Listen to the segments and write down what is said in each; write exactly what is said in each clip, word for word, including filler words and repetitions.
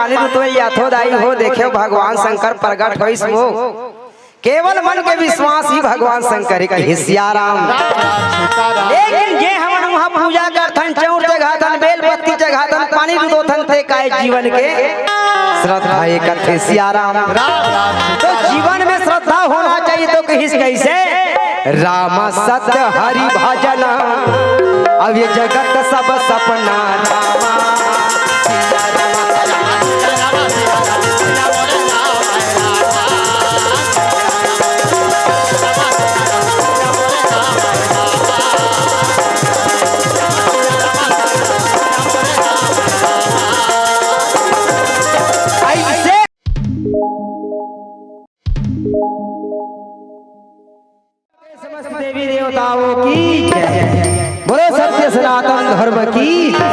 पानी रुतवल जाथो दाई हो, देखे भगवान शंकर प्रगट होइस वो। केवल मन के विश्वास ही भगवान शंकर के हे सियाराम। लेकिन जे हमन वहाँ पूजा करथन, चौर चघाथन, बेल पत्ती चघाथन, पानी रुतोथन, ते काय जीवन के श्रद्धा हे कथे सियाराम। तो जीवन में श्रद्धा होना चाहिए, तो कहिस कैसे? राम सत्य हरि भजन, अब ये जगत सब सपना रामा। ऐसे समस्त देवी देवताओं की जय। बोलो सत्य सनातन धर्म की जय।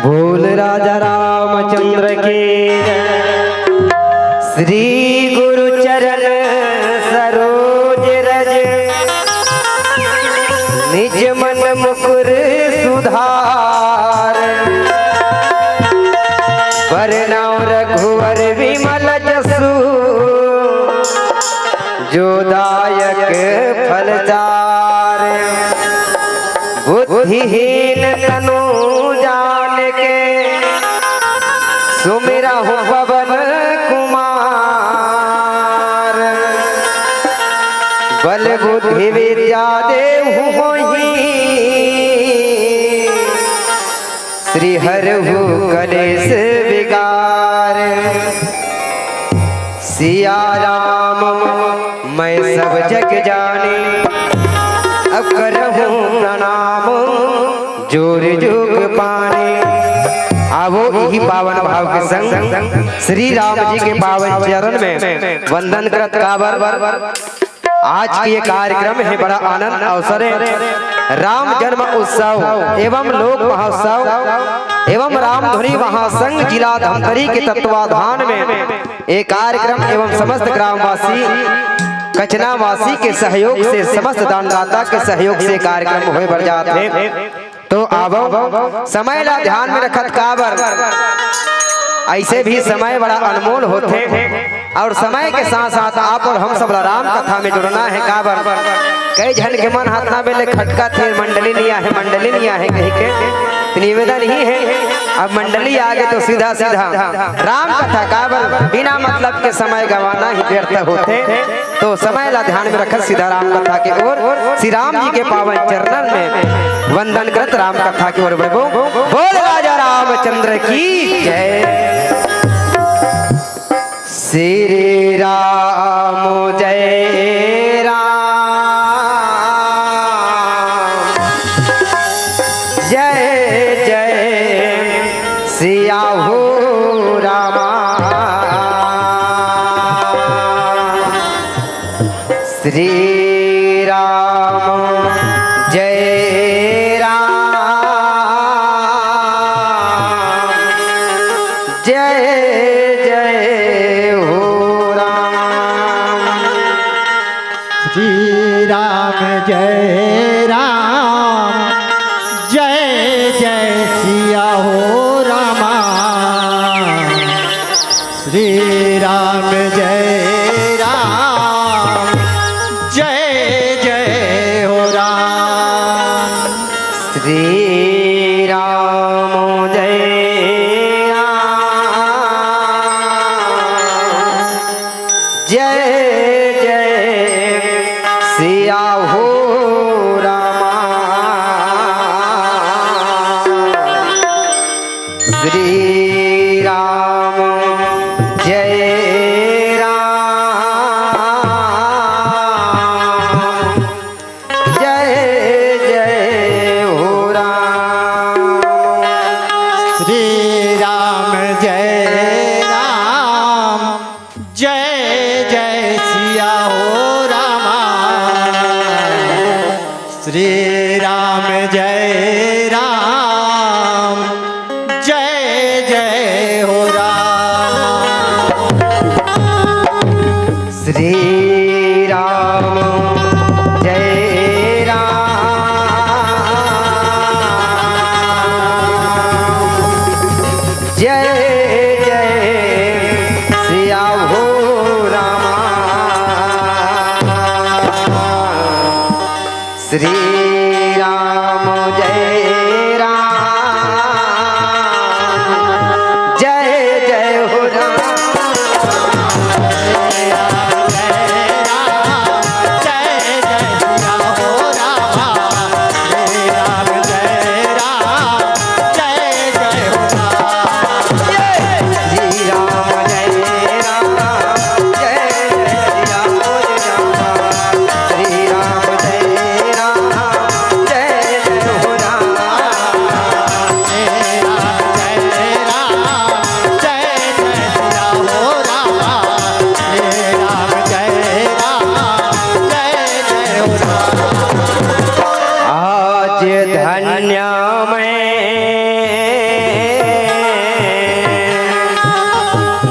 बोल राजा रामचंद्र की जय। श्री गुरु चरण सरोज रज, निज मन मुकुर सुधार। बरनउँ रघुवर विमल जसु, जो दायक फल चार। बुद्धिहीन तनु जान के, सुमिरहु पवन कुमार। बल बुद्धि विद्या देहु मोहि, श्री हरहु कलेस विकार। सिया राम मैं सब जग जानी, अब करहूँ प्रणाम जोर जुग पानी। आवो इही पावन भाव के संग श्री राम जी के पावन चरण में वंदन करत काबर। आज के ये कार्यक्रम हे बड़ा आनंद अवसर हे। राम जन्म उत्सव एवं लोक महोत्सव एवं रामधुनी महासंघ जिला धमतरी के तत्वाधान में ये कार्यक्रम एवं समस्त ग्रामवासी कचनावासी के सहयोग से, समस्त दानदाता के सहयोग से कार्यक्रम होय बर जात हे। तो आवो, समय ला ध्यान में रखत काबर, ऐसे भी समय बड़ा अनमोल होथे और समय के साथ साथ आप और हम सब ला राम कथा में जुड़ना हे। काबर कई झन के मन हाथ ना बेले खटकत हे, मंडली नहीं आहे, मंडली नहीं आहे कही के निवेदन ही हे। अब मंडली आगे तो सीधा सीधा राम कथा, काबर बिना मतलब के समय गवाना ही व्यर्थ होथे। तो समय ला ध्यान में रखत सीधा राम कथा के ओर श्री राम जी के पावन चरणन में वंदन करत राम कथा के ओर बढ़बो। बोल राजा रामचंद्र की जय। श्री राम जय राम, जय जय सिया हो रामा। श्री राम जय राम, जय जय हो राम। श्री राम जय राम, जय जय सिया हो रामा। श्री राम जय राम, जय जय हो राम। श्री राम जय राम, जय जय सिया हो रामा। श्री राम जय राम, जय जय हो राम। श्री राम जय राम, जय जय सिया हो रामा। श्री राम जय राम, जय जय हो राम। श्री राम जय राम, जय जय सिया हो रामा। श्री राम जय राम, जय जय हो राम। श्री राम जय राम, जय जय राम, जय जय राम, श्री राम जय राम, जय जय हो राम। श्री राम जय राम, जय जय सिया हो राम। श्री राम जय राम, जय जय हो राम। आज धन्य मैं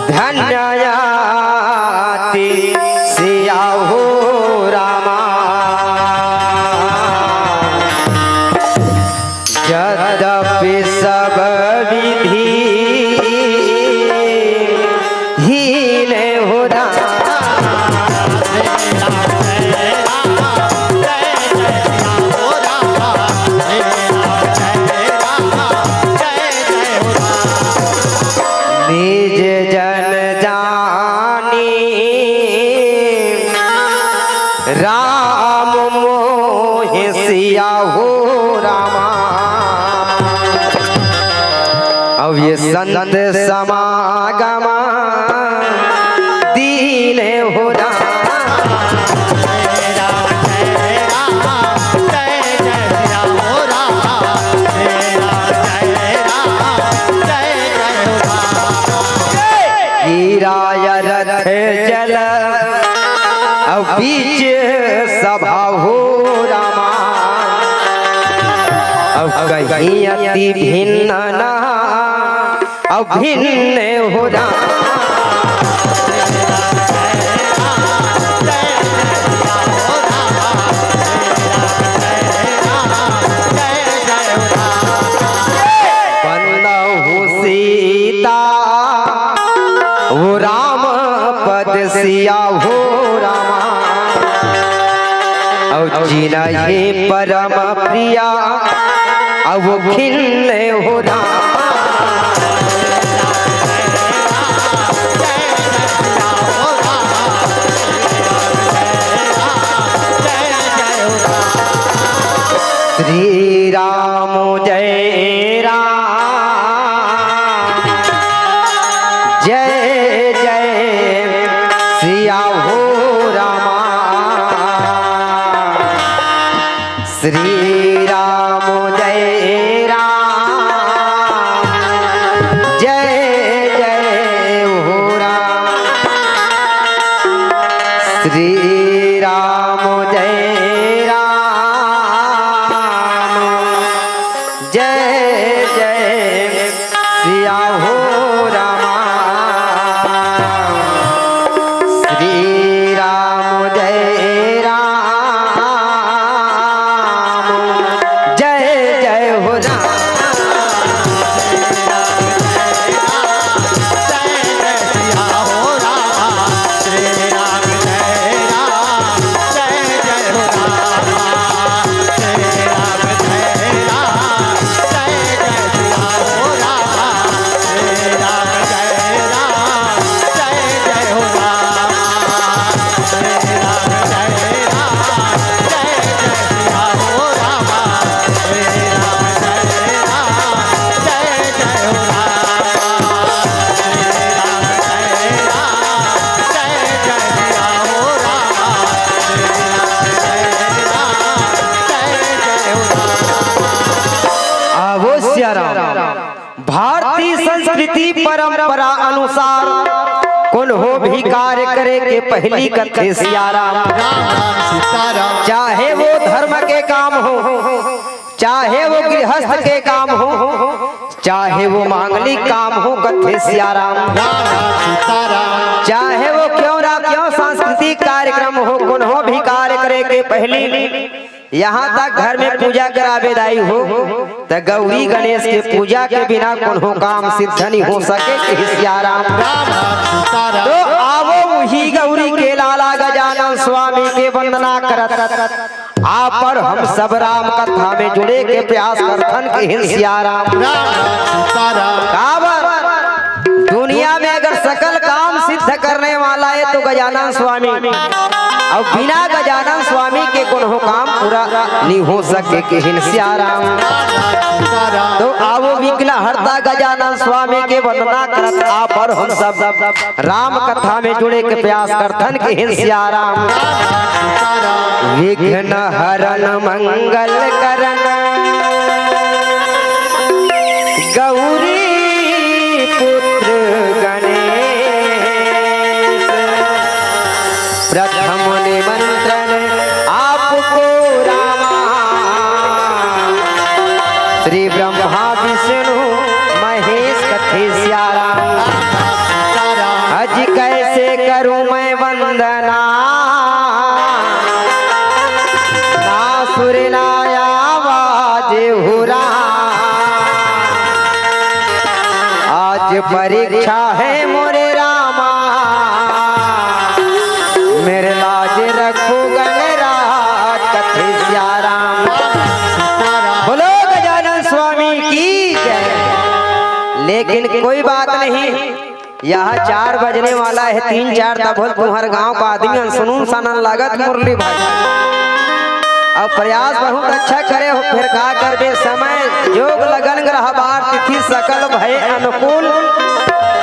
धन्य आती सिया हो रामा। यद्यपि सब विधि हीन हो राम। निज जन जानी राम मोहि सिया हो रामा। अब ये संत समागम दीन हो राम। गिराय रथ जल अब बीच सभा हो रामा, अब कहीं अति भिन्न ना, अब भिन्न हो रामा। बंदहु सीता वो राम पद सिया हो रामा, अउ जिनहि परम प्रिया, अउ वो खिन्न हो रामा। श्री राम जय राम, जय जय सिया हो रामा। श्री राम जय राम, जय जय हो राम। श्री राम जय राम, जय जय सिया हो रामा। श्री राम जय राम, जय जय हो राम। आवो सिया राम। भारतीय संस्कृति परंपरा अनुसार कोनो भी कार्य करे के पहिली कथे सिया राम। राम राम सीताराम। चाहे वो धर्म के काम हो, चाहे वो गृहस्थ के काम हो, चाहे वो मांगलिक काम हो, कथे सिया राम। राम राम सीताराम। चाहे वो क्यों ना क्यों सांस्कृतिक कार्यक्रम हो, कोनो भी कार्य करे के पहिली यहाँ तक घर में पूजा कराबे दाई हो, त गौरी गणेश के पूजा के बिना कोनो काम सिद्ध नहीं हो सके, कहे सिया राम। राम राम सीताराम। तो आवो उही गौरी के लाला गजानन स्वामी के वंदना करत, आप और हम सब राम कथा में जुड़े के प्रयास करथन, कहे सिया राम। राम राम सीताराम। काबर दुनिया में अगर सकल काम सिद्ध करने वाला है तो गजानन स्वामी, अउ बिना गजानन स्वामी के कोनो काम पूरा नहीं हो सके, कहे सिया राम। तो आवो विघ्न हरता गजानन स्वामी के वंदना करत आप और हम सब राम कथा में जुड़े के प्रयास करथन, कहे सिया राम। विघ्न हरन मंगल करन गौरी पुत्र गणेश, प्रथम निमंत्रण आपको रामा, श्री ब्रह्मा विष्णु महेश, कथे सिया राम। अज कैसे करूं मैं वंदना, ना सुर ना आवाज हो राम। आज परीक्षा है मोरे रामा, मेरे लाज रखो गणराज, कथे सिया राम। बोलो गजानन स्वामी की जय। लेकिन कोई बात नहीं, यहाँ चार बजने वाला है, तीन चार तभल तुम्हर गांव का आदमी अनसुनून सनन लागत मुरली भाई। अब प्रयास बहुत अच्छा करे हो, फिर का करबे, समय जोग लगन ग्रह बार तिथि सकल भय अनुकूल,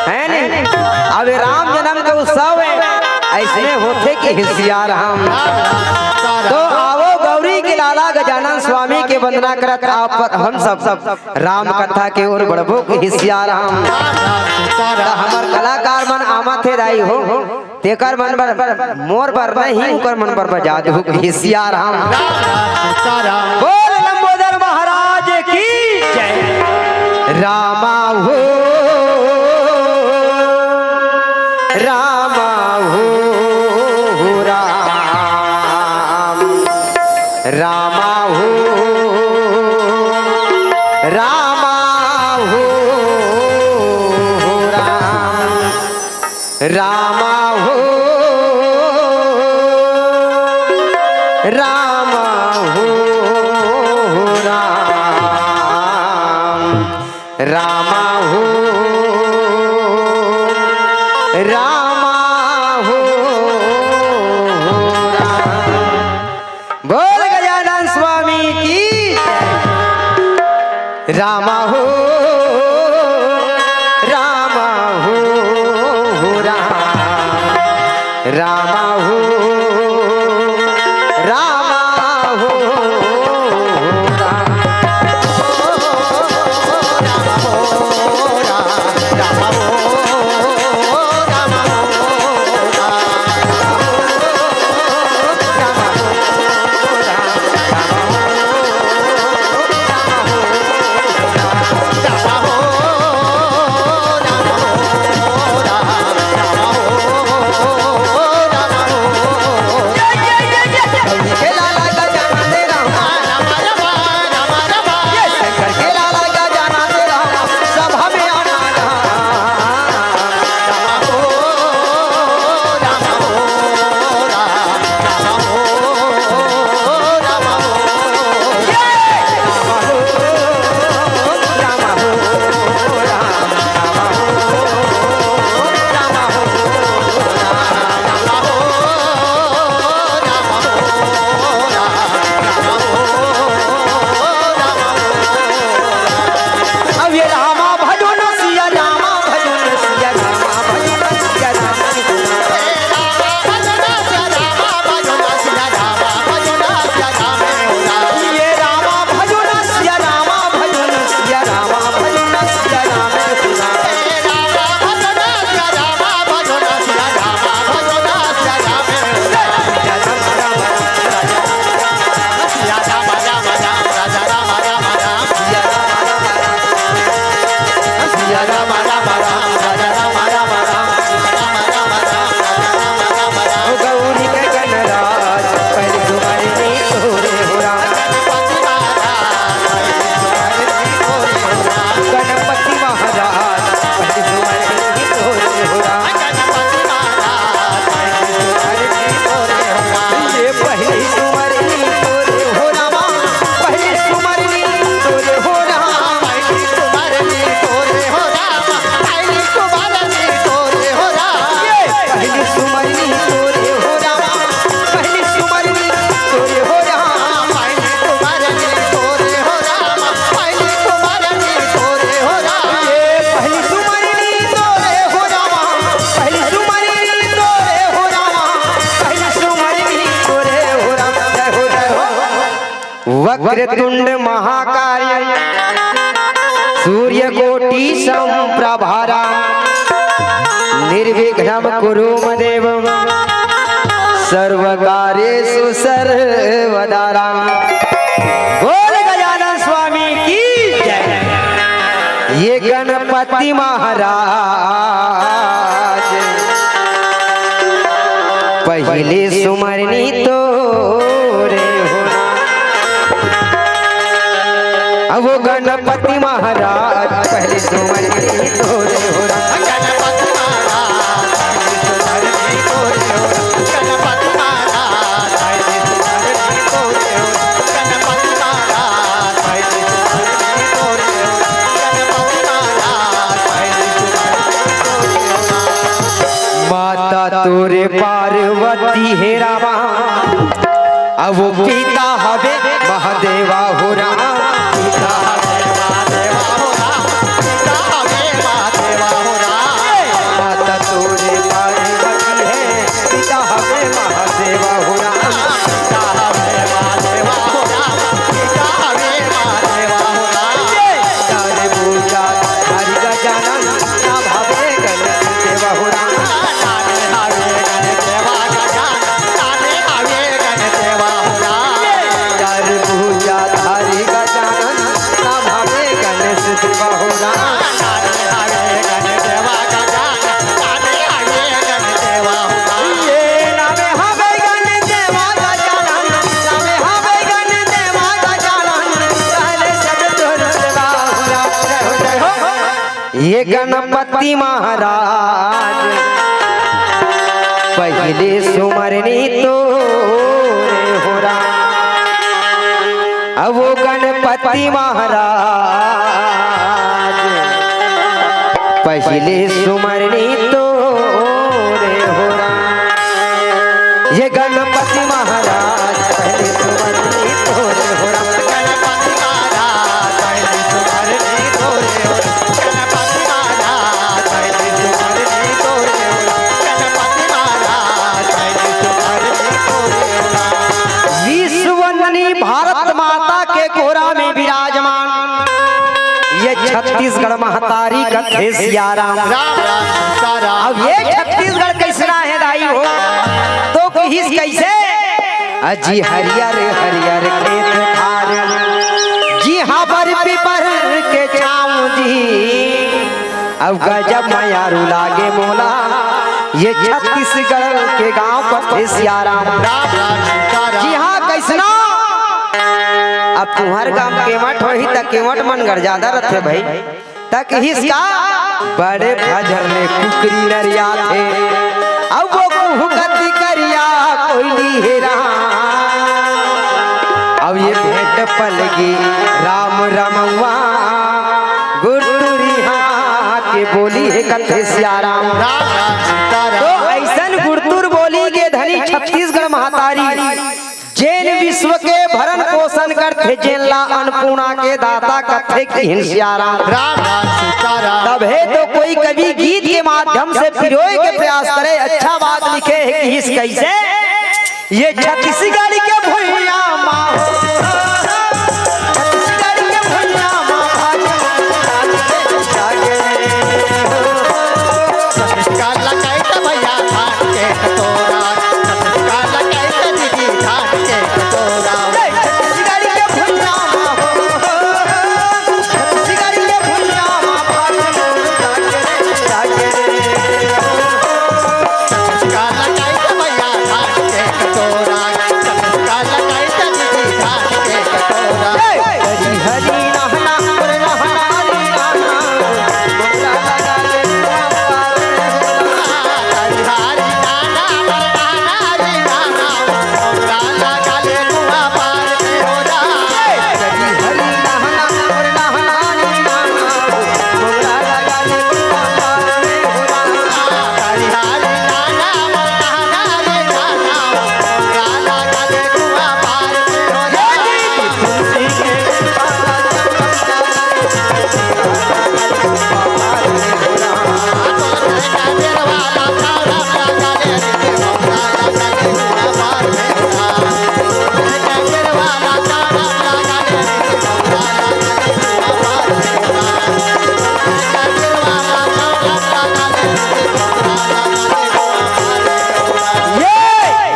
है नहीं? अब ये राम जन्म के उत्सव है, ऐसने होथे कहे सिया राम। तो आवो गौरी के लाला गजानन स्वामी के वंदना करत आप हम सब राम कथा के ओर बढ़बो कहे सिया राम। त हमर कलाकार मन आमत हे दाई हो, तेकर मन बर, मोर बर नहीं, उकर मन बर बजा दू कि सियाराम। राम राम सीताराम। बोल लंबोदर महाराज की जय। रामा हो, रामा हो, राम। रामा हो, रामा हो, राम। रामा हो, रामा हो, राम। रामा हो, रामा हो, राम। बोल गजानन स्वामी की। रामा हो, रामा हो, राम। रामा हो, रामा हो, राम। अब ये रामा भजो न सिया रामा भजो न सिया रामा भजो न सिया रामा। ये रामा भजो न सिया रामा भजो न सिया रामा भजो न सिया रामा। वक्रतुंड महाकाय, सूर्यकोटि समप्रभा राम, निर्विघ्नं कुरु मम देव, सर्वकार्येषु सर्वदा राम। बोल गजानन स्वामी की जय। ये गणपति महाराज पहली सुमरनी तोरे हो। अब वो गणपति महाराज पहली सुमरनी तोरे हो। माता तोरे पार्वती हे रामा, अब वो पिता हवे महादेवा हो राम। पिता हवे महादेवा हो राम, पिता हवे महादेवा हो राम। माता तोरे पार्वती हे, पिता हवे महादेवा हो राम। पिता हवे महादेवा हो राम, पिता हवे महादेवा हो राम। तारे पूजा हरि गजानन, ना भावे गणेश देवा हो राम। तारे हवे ये गणपति महाराज पहिले सुमरनी तोरे हो राम। अब वो गणपति महाराज पहिले सुमरनी तोरे हो राम। ये गणपति महाराज पहिले सुमरनी तोरे हो राम। गणपति महाराज पहिले सुमरनी तोरे हो राम। गणपति महाराज पहिले सुमरनी तोरे हो राम। गणपति महाराज पहिले सुमरनी तोरे हो राम। विश्व वंदनी भारत माता के कोरा में विराजमान ये छत्तीसगढ़ महतारी कथे सियाराम। राम राम सीताराम। अब ये छत्तीसगढ़ कैसना हे दाई हो, तो कहिस कैसे? अजी हरियर हरियर खेत खार, जी हाँ बर पीपर के छाँव जी। अब गजब मयारू लागे मोला, ये छत्तीसगढ़ के गांव कथे सियाराम। राम राम सीताराम। जी हाँ, कैसना? अब तुंहर गांव केवट होही त केवट मन गरजादा रथे भाई। त कहिस का? बड़े फजर ले कुकरी नरियाथे, अब वो कुहकत करिया कोयली हे राम। अब ये भेंट पलगी राम रमवा, गुरतुरी हाँ के बोली हे कथे सियाराम। राम राम सीताराम। तो ऐसन गुरतुर बोली के धनी छत्तीसगढ़ महतारी, जेन विश्व के भरण पोषण करथे, जेन ला अन्नपूर्णा के दाता कथे किहिन सियाराम। राम राम सीताराम। तभे तो कोई कवि गीत के माध्यम से पिरोय के प्रयास करे, अच्छा बात लिखे हे किहिस कैसे? ये छत्तीसगढ़ के भुइयां मा, छत्तीसगढ़ के भुइयां मा, काला कैसा भैया धान के कटोरा, काला कैसा दीदी धान के कटोरा। छत्तीसगढ़ के भुइयां मा, छत्तीसगढ़ के भुइयां मा,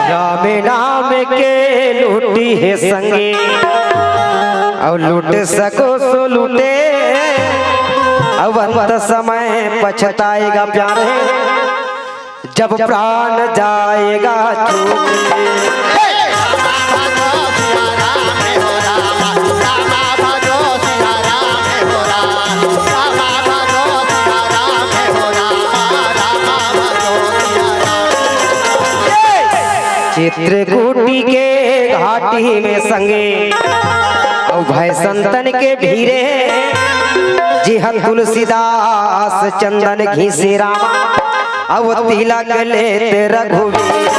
राम नाम के लूटी हे संगी, अउ लूट सको सो लूटे, अउ अंत समय पछताएगा प्यारे, जब प्राण जाएगा छूट के। चित्रकूटी के घाटी में संगे, अउ भय संतन के भीरे, जिहा तुलसीदास चंदन घिसे रामा, अउ तिलक लेत रघुवीर।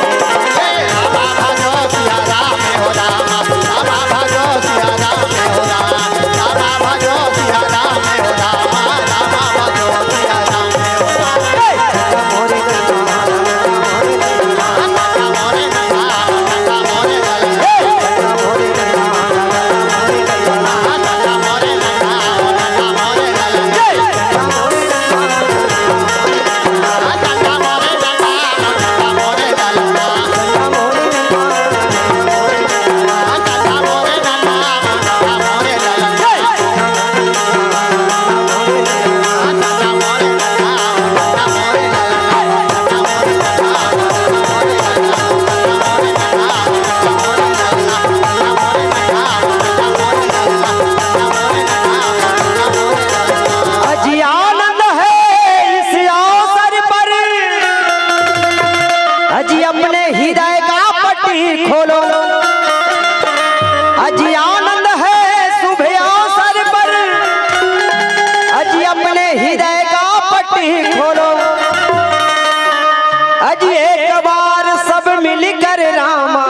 हृदय का पट्टी खोलो, अजी आनंद है शुभ अवसर पर, अजी अपने हृदय का पट्टी खोलो, अजी एक बार सब मिलकर रामा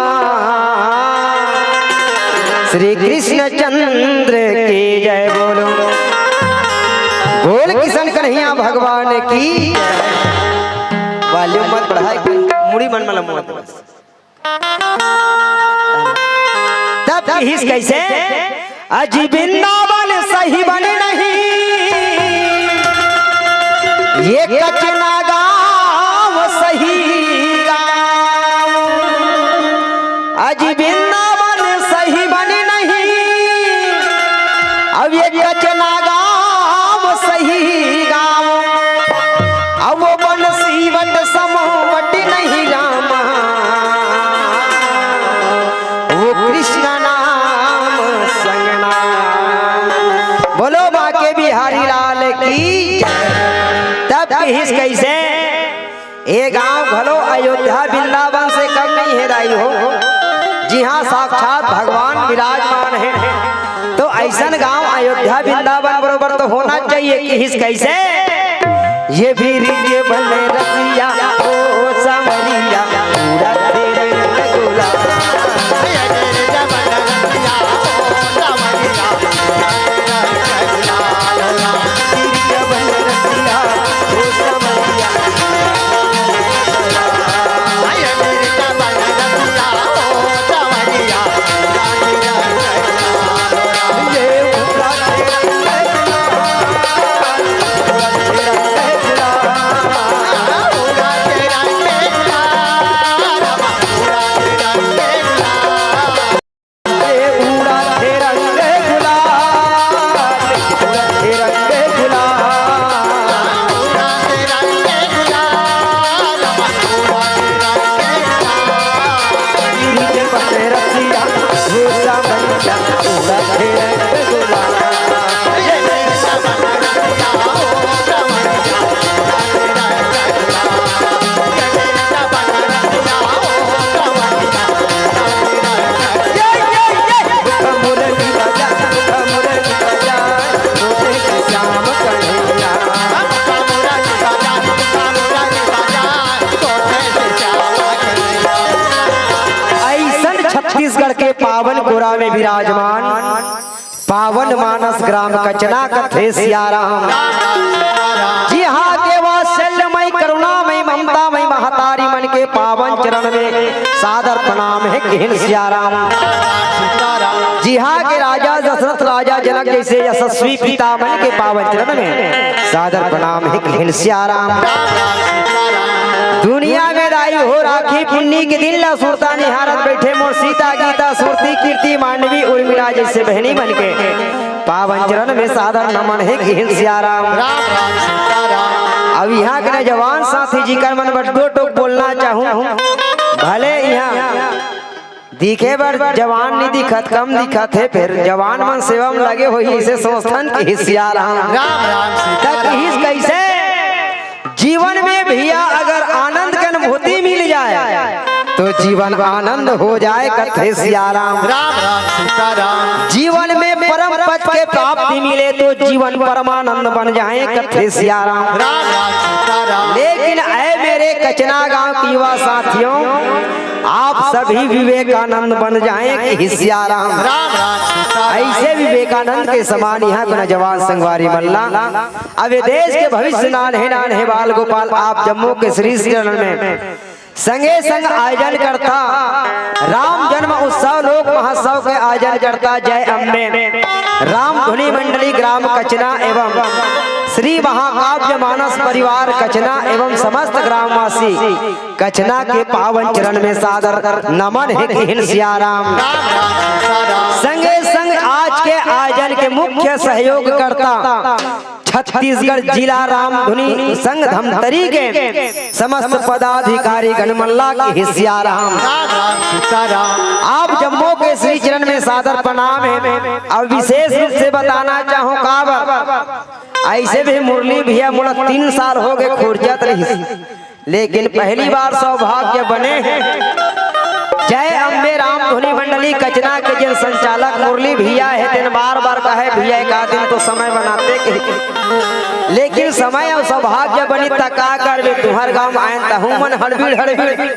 श्री कृष्ण चंद्र की जय बोलो। बोल किशन कन्हैया भगवान की। वॉल्यूम मत बढ़ाए, मुड़ी मन में लमोत बस। तब कहिस कैसे? अजी वृंदावन सही बन नहीं, ये कचना गाँव सही गाँव। अजी वृंदावन सही बन नहीं, अब ये कचना गाँव सही गाँव। अब वो बंसीवट समूवट नहीं रामा, वो कृष्ण नाम संग नाम। बोलो बांके बिहारी लाल की। तब कहिस कैसे? ए गांव घलो अयोध्या वृंदावन से कम नहीं है दाई हो, जिहां साक्षात भगवान विराजमान है। तो अइसन गांव अयोध्या वृंदावन बरोबर तो होना चाहिए। कहिस कैसे? ये भी रिझ बन रसिया ओ सांवरिया, पूरा तेरे रंग गुलाल। अइसन छत्तीसगढ़ के पावन गोरा में विराजमान पावन मानस ग्राम कचना कथे सियाराम। जिहां के वात्सल्यमय, करुणामय, ममतामय महतारी मन के पावन चरण में सादर प्रणाम हे किहिन सियाराम। जिहां के राजा दशरथ राजा जनक जैसे यशस्वी पिता मन के पावन चरण में सादर प्रणाम हे किहिन सियाराम। दुनिया में दाई हो राखी पुन्नी के दिन ला सुरता निहारत बैठे मोर सीता गीता सुरती कीर्ति मांडवी उर्मिला जैसे बहनी मन के पावन चरण में सादर नमन हे किहिन सियाराम। अब इहां के नौजवान साथी जी कर मन बर दो टोक बोलना चाहूं, भले इहां दिखे बर जवान नहीं दिखत, कम दिखत हे, फेर जवान मन सेवा में लगे होही, इसे सोचथन किहिस सियाराम। राम राम सीता तक राम। किहिस कैसे? जीवन में भैया अगर आनंद के अनुभूति मिल जाए तो जीवन आनंद हो जाए कथे सियाराम। राम राम सीता राम। जीवन में परम पद के प्राप्ति मिले तो जीवन परमानंद बन जाए कथे सियाराम। राम राम सीता राम। लेकिन ऐ मेरे कचना गांव के युवा साथियों, आप सभी विवेकानंद बन जाएं किहिस सियाराम। राम राम सीता राम। ऐसे विवेकानंद के समान इहां के नौजवान संगवारी मन ला अब ये देश के भविष्य नान्हे नान्हे बाल गोपाल आप जम्मो के श्री श्री चरण में संगे संग आयोजन करता राम जन्म उत्सव लोक महोत्सव के आयोजन करता जय अम्बे राम धुनी मंडली ग्राम कचना एवं श्री महाकाव्य मानस परिवार कचना एवं समस्त ग्रामवासी कचना के पावन चरण में सादर नमन हे किहिन सियाराम। संगे संग आज के आयोजन के मुख्य सहयोगकर्ता छत्तीसगढ़ जिला रामधुनी संघ धमतरी के समस्त पदाधिकारी गण मन ला किहिस सियाराम। आप जम्मो के श्री चरण में सादर प्रणाम हे। अब विशेष रूप से बताना चाहूं काबर, ऐसे भी मुरली भैया मोला तीन साल हो गए खुर्जत रहिस, लेकिन पहली बार सौभाग्य बने। जय अम्बे राम धुनी मंडली कचना के जिन संचालक मुरली भैया हे, तेन बार बार कहे, "भैया, एक आध दिन तो समय बनाते के।" लेकिन समय अउ सौभाग्य बनी त का करबे, तुंहर गांव आयन तहूं मन हड़बीड़ हड़बीड़।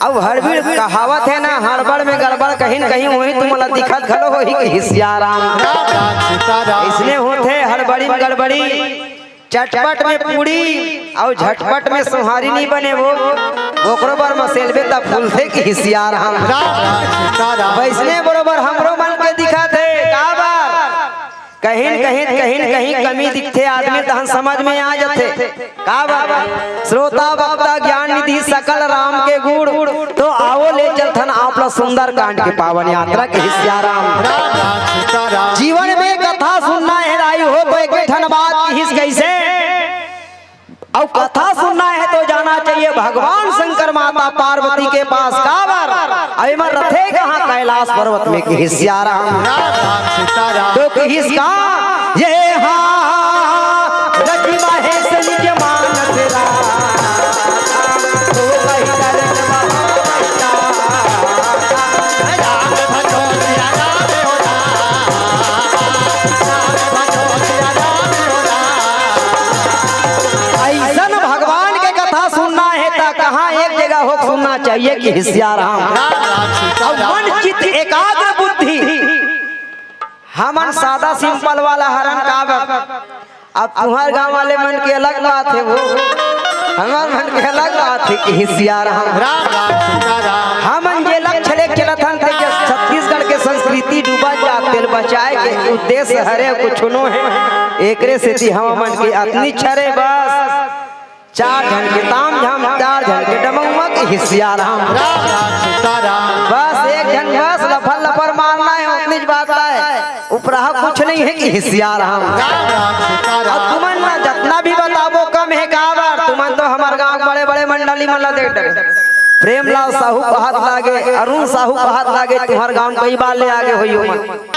अब हड़बीड़ कहावत हे ना, हड़बड़ में गड़बड़ कहीं न कहीं होही, तुमला दिखत घलो होही कि हिसियाराम। राम राम सीताराम। इसने होथे हड़बड़ी में गड़बड़ी। चटपट में पूड़ी अउ झटपट में सोहारी नहीं बने वो, ओकरो बर मसेलबे त फूलथे कि हिसियाराम। राम राम सीताराम। वैसने बरोबर हमरो मन के दिखत हे, का बार? कहीं न कहीं, कहीं न कहीं कमी दिखथे, आदमी तहन समझ में आ जथे। का बार? श्रोता वक्ता ज्ञान निधि सकल राम के गुण, तो आओ ले चलथन आप ला सुंदर कांड के पावन यात्रा के हिसियाराम। राम राम सीताराम। जीवन में कथा सुनना हे दाई हो तो एक ठन बात किहिस कइसे? अउ कथा सुनना हे तो जाना चाहिए भगवान शंकर माता पार्वती के पास। काबर? अउ एमन रथे कहाँ? कैलाश पर्वत में किहिस सियाराम। राम राम सीताराम। तो किहिस का? ये हाँ रचि महेश निज मानस राम। तो कहि कर राम भजो सिया राम हो राम। राम भजो सिया राम हो राम। अइसन भगवान के कथा सुनना हे त कहाँ एक जगह हो सुनना चाहिए किहिस सियाराम। राम राम सीताराम। अउ मन चित्त एकाग्र बुद्धि। हमन सादा simple वाला हरन काबर। अब तुंहर गांव वाले मन के अलग बात हे वो, हमर मन के अलग बात हे किहिस सियाराम। राम राम सीताराम। हमन जे लक्ष्य लेके चलत हन ते जे छत्तीसगढ़ के संस्कृति डूबत जात तेला बचाए के उद्देश्य हरे, कुछ नो हे। एकरे सेती हमन के अतनी छरे बस। चार झन के ताम झाम, चार झन के डमउआ किहिस सियाराम। राम राम सीताराम। बस एक झन बस लफर लफर मारना हे, उतनीच बात आय। उपराहा कुछ नहीं हे किहिस सियाराम। राम राम सीताराम। अउ तुमन ला जतना भी बताबो कम हे काबर, तुमन तो हमर गांव के बड़े बड़े मंडली मन ला देख डरे। प्रेमलाल साहू कहत लागे, अरुण साहू कहत लागे, तुंहर गांव कई बार ले आगे होही ओमन।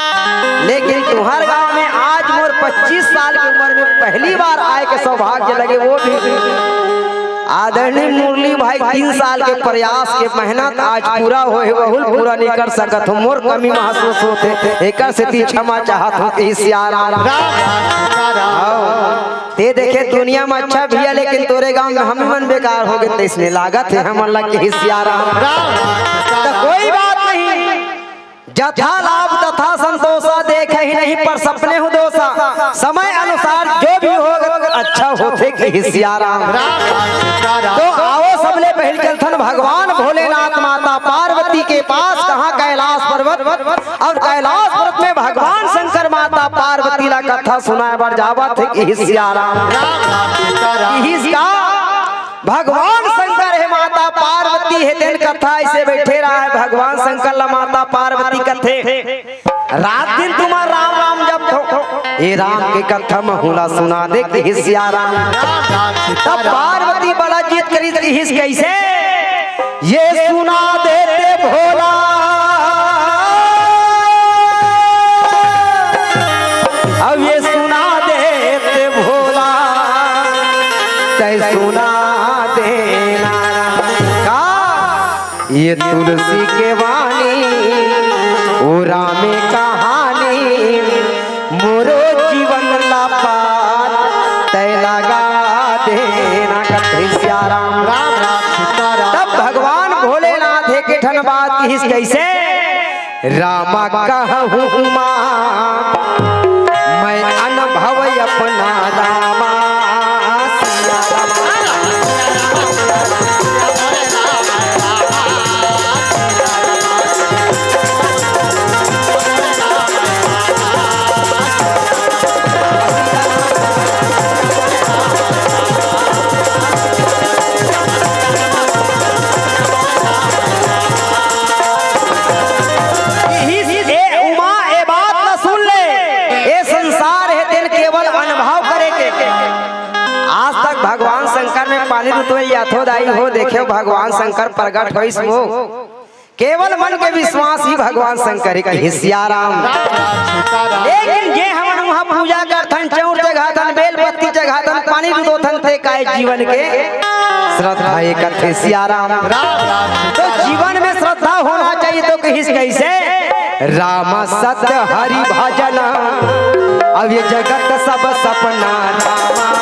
लेकिन तुंहर गांव में आज मोर पच्चीस साल के उमर में पहली बार आए के सौभाग्य लगे, वो भी आदरणीय मुरली भाई तीन साल के प्रयास के मेहनत आज पूरा होए हे, वहू ल पूरा नहीं कर सकत हों, मोर कमी महसूस होथे, एकर सेती क्षमा चाहत हों कि सियाराम। राम राम सीताराम। हव। ते देखे दुनिया में अच्छा भी हे, लेकिन तोरे गांव में हम मन बेकार हो गे, तइसने लागत हे हमन ला किहिस सियाराम। राम राम सीताराम। त कोई बात नहीं, जथा लाभ तथा संतोषा, देखे ही नहीं पर सपने हूँ दोषा। समय अनुसार जो भी होगा अच्छा होथे किहिस सियाराम। राम राम सीताराम। तो आओ सबले पहले चलथन भगवान भोलेनाथ माता पार्वती के पास, कहाँ? कैलाश पर्वत। अउ कैलाश पर्वत में भगवान शंकर माता पार्वती ला कथा सुनाए बर जावत हे किहिस सियाराम। राम राम सीताराम। किहिस का? भगवान शंकर हे, माता पार्वती हे, तेन कथा अइसे बइठे रहा हे, भगवान शंकर ला माता पार्वती कथे, "रात दिन तुमन राम राम जपथो, ए राम के कथा महू ला सुना दे किहिस सियाराम।" राम राम तब सीताराम। पार्वती बड़ा जिद करिस किहिस कइसे? ये सुना देते भोला, अब ये सुना देते भोला, तै सुना देना का? ये तुलसी के वाणी, ओ रामे कहानी, मोरो जीवन ला पार तै लगा देना कथे सियाराम। राम राम सीताराम। तब भगवान भोलेनाथ एक ठन बात किहिस कइसे? राम कहूँ माँ, मैं अनुभव अपना रामा। सिया रामा। इही से ए उमा, ए बात ला सुन ले, ए संसार हे तेन केवल अनुभव करे के। आज तक भगवान शंकर में पानी रुतवे याथो दाई हो, देखे भगवान शंकर प्रगट होइस वो। केवल मन के विश्वास ही भगवान शंकर के हे सियाराम। लेकिन जे हमन वहाँ पूजा करथन, चौर चघाथन, बेल पत्ती चघाथन, पानी रुतोथन, ते काय जीवन के श्रद्धा ये कथे सिया राम। राम राम तो सीता राम। जीवन में श्रद्धा होना चाहिए, तो कहिस कैसे? राम सत्य हरि भजन, अब ये जगत सब सपना रामा।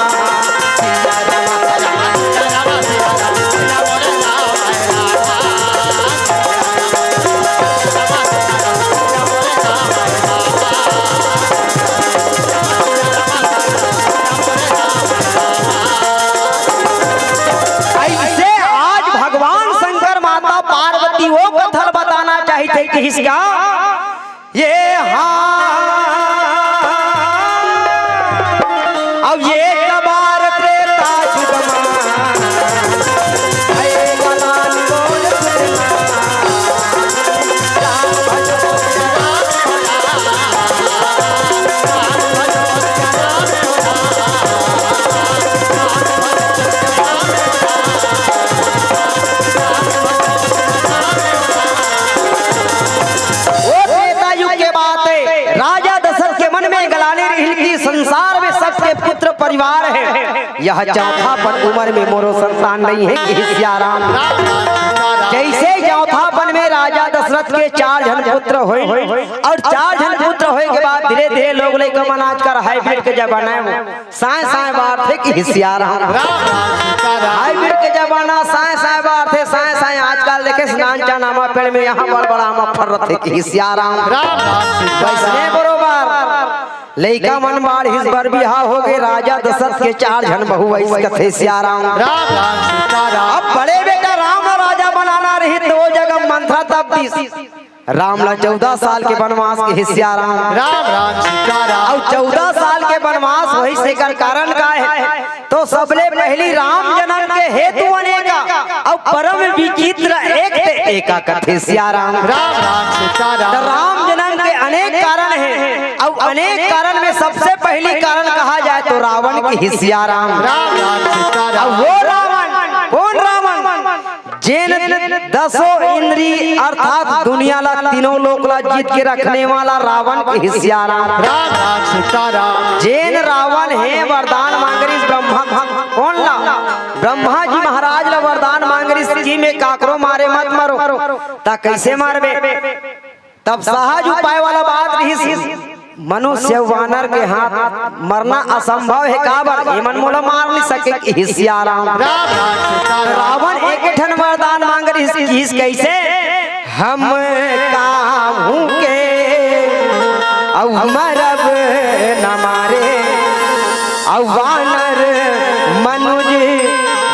ऐसे आज भगवान शंकर माता पार्वती वो कथल बताना चाहिए थे कि इसका ये हाँ, अब ये कबार त्रेता युग मा, ऐ कलाल बोल सुरना। वो त्रेता युग के बात है, राजा दशरथ के मन में गलानी रहिल कि संसार में सबके पुत्र परिवार है, यह चौथापन उम्र में मोरो संतान नहीं है कि सिया राम। जैसे चौथापन में राजा दशरथ के चार झन पुत्र होए, और चार झन पुत्र होए के बाद धीरे धीरे लोग लइका मन आजकल हाइब्रिड के जमाना है, वो साय साय बार थे कि सिया राम। राम राम सीता राम। हाइब्रिड के जमाना, साय साय बार थे, साय साय आजकल देखे स्नान चानामा पेड़ में यहाँ बड़ बड़ा आमा फर रथे कि सिया राम। राम राम सीता राम। वैसने बरोबर लइका मन बाढ़िस, बर बिहाव हो गे, राजा दशरथ के चार झन बहू वैस कथे सिया राम। राम राम सीता राम। अब बड़े बेटा राम ला राजा बनाना रही तो वो जगह मंथरा तप दिस, राम ला चौदह साल के बनवास के सिया राम। राम राम सीता राम। अउ चौदह साल के बनवास होइस, एकर कारण का है? तो सबले पहली राम जनम के हेतु अनेका, अउ परम विचित्र एक ते एका कथे सिया राम। राम राम सीता राम। तो राम जनम के अनेक कारण है, अउ अनेक कारण में सबसे पहली कारण कहा जाए तो रावण के सिया राम। राम राम सीता राम। अब वो रावण, कौन रावण? जेन दसों इंद्री अर्थात दुनिया ला, तीनों लोक ला जीत के रखने वाला रावण के सिया राम। राम राम सीता राम। जेन रावण हे वरदान मांगरिस ब्रह्मा, कौन ला? ब्रह्मा जी महाराज ला वरदान मांगरिस कि मैं काकरो मारे मत मरो। ता कैसे मारबे? तब सहज उपाय वाला बात रहिस, मनुष्य वानर के हाथ मरना असंभव है, काबर एमन मोला मार नहीं सके कि सिया राम। राम राम सीता राम। रावण एक ठन वरदान मांगरिस, किहिस कैसे? हम काहू के अउ मरब न मारे, अउ वानर मनुज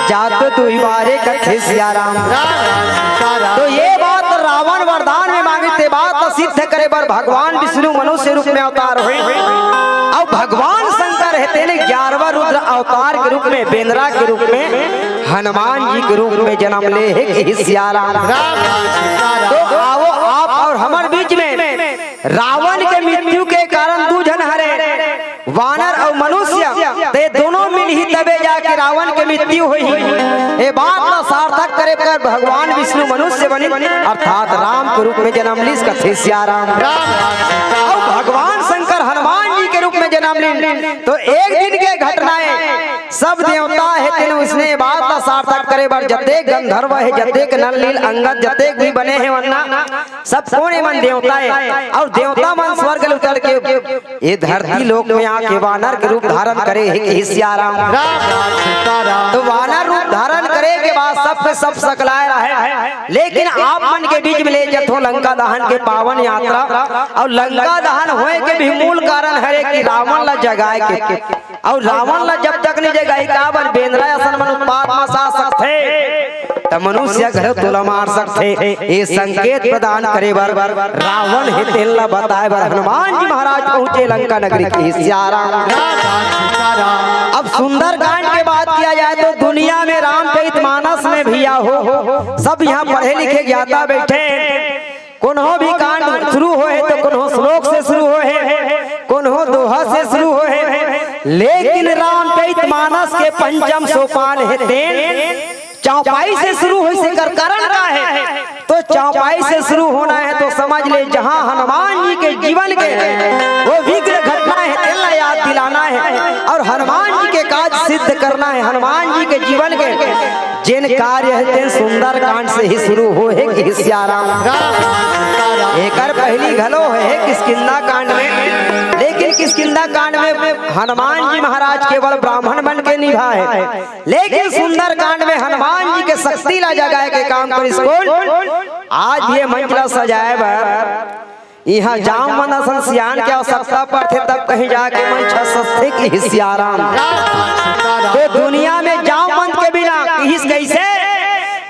जात दुई बारे कथे सिया राम। राम राम सीता राम। तो ये बात रावण वरदान में मांगे, ते बात ला सिद्ध करे बर भगवान विष्णु मनुष्य रूप में अवतार होए। अउ भगवान शंकर हे तेने ग्यारहवाँ रुद्र अवतार के रूप में, बेंदरा के रूप में, हनुमान जी के रूप में जन्म ले हे कि सिया राम। राम राम सीता राम। तो आओ आप और हमर बीच में रावण के मृत्यु के कारण दू झन हरे, वानर अउ मनुष्य, ते दोनों मिलही तबे जाके रावण के मृत्यु होही। ए बात ला सार्थक करे बर भगवान विष्णु मनुष्य बनिन, अर्थात राम के रूप में जन्म लिस कथे सिया राम। राम राम सीता राम। अउ भगवान शंकर हनुमान जी के रूप में जन्म लिन। तो एक दिन के घटना हे, सब देवता हे तेन उसने बात ला सार्थक करे बर जतेक गंधर्व हे, जतेक नल नील अंगद, जतेक भी बने हे वन्ना, सब कोने मन देवता हे। अउ देवता मन स्वर्ग ले उतर के ये धरती लोक में आके वानर के रूप धारण करे हे कि सिया राम। राम राम सीता राम। तो वानर रूप धारण करे के बाद सबके सब सकलाए रहे, लेकिन आप मन के बीच में ले जथो लंका दहन के पावन यात्रा। अउ लंका दहन होए के भी मूल कारण हरे कि रावण ला जगाए के, अउ रावण ला जब तक नहीं जगाही, काबर बेंदरा असन मन उत्पात मचा सकथे, त मनुष्य घलो तोला मार सकथे। ए संकेत प्रदान करे बर रावण हे तेन ला बताए बर हनुमान जी महाराज पहुंचे लंका नगरी कि सिया राम। अब सुंदरकांड के बात किया जाए तो दुनिया में रामचरित मानस में भैया हो, सब यहाँ पढ़े लिखे ज्ञाता बैठे, कोनो भी कांड शुरू होए तो कोनो श्लोक से शुरू होए, कोनो दोहा से शुरू होए, लेकिन रामचरित मानस के पंचम सोपान हे तेन चौपाई से शुरू होइस, एकर कारण का हे? तो चौपाई से शुरू होना हे तो समझ ले, जहाँ हनुमान जी के जीवन के वो विघ्न घटना हे, तेन ला याद दिलाना हे अउ हनुमान जी के काज सिद्ध करना हे, हनुमान जी के जीवन के जेन कार्य हे तेन सुंदरकांड से ही शुरू होहे कि सियाराम। एकर पहिली घलो हे किष्किंधा कांड में, लेकिन किष्किंधा कांड में हनुमान जी महाराज केवल ब्राह्मण बन के निभाए, लेकिन सुंदरकांड में हनुमान जी के शक्ति ला जगाए के काम करिस कोन? आज ये मंच ला सजाए बर इहाँ जामवंत असन सियान के आवश्यकता पड़थे, तब कहीं जाके मंच सजथे कि सियाराम। तो दुनिया में जामवंत के बिना किहिस कइसे?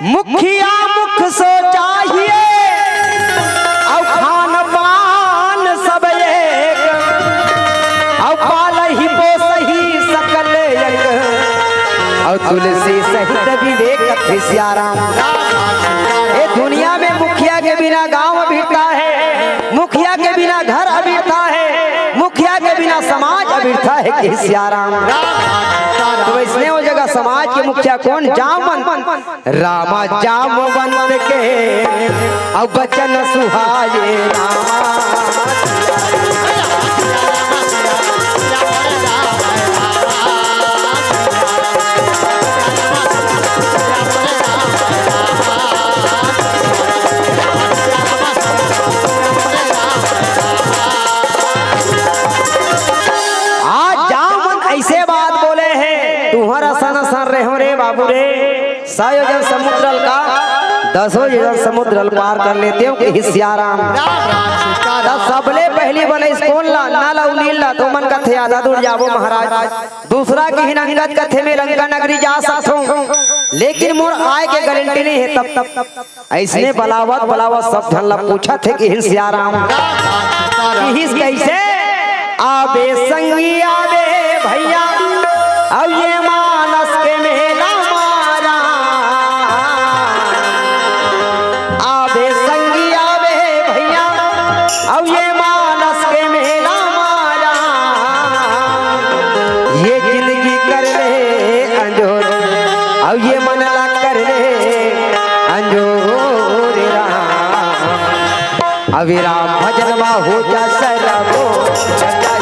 मुखिया मुख सो चाहिए, अउ खान पान सब एक, अउ पालही पोसही सकल एक, अउ तुलसी सहित विवेक कथे सियाराम। ए दुनिया में मुखिया के बिना गांव अबिरथा हे, मुखिया के बिना घर अबिरथा हे, मुखिया के बिना समाज अबिरथा हे कि सियाराम। तो वइसने ओ जगह समाज के मुखिया कोन? जामवंत। रामा जामवंत के अउ बचन सुहाए रामा। आज जामवंत अइसे बात बोले हे, तुंहर असन असन रेहेंव रे बाबू रे, सौ योजन समुद्र ल का, दसों योजन समुद्र ल पार कर लेतेंव कि सियाराम। त सबले पहिली बनइस कोन ला? नल अउ नील ला। तो मन कथे आधा दूर जाबो महाराज, दूसरा किहिन अंगद कथे में लंका नगरी जा सकथों, लेकिन मोर आय के गारंटी नइ हे। तब तब अइसने बलावत बलावत सब झन ला पूछत हे किहिन सियाराम। किहिस कइसे? आबे संगी आबे भइया, अउ ये मानस के मेला मारा। आबे संगी आबे भइया, अउ ये मानस के मेला मारा। ये जिंदगी कर ले अंजोर, अउ ये मन ला कर ले अंजोर राम। अविराम भजन मा हो जा सरबो, सदा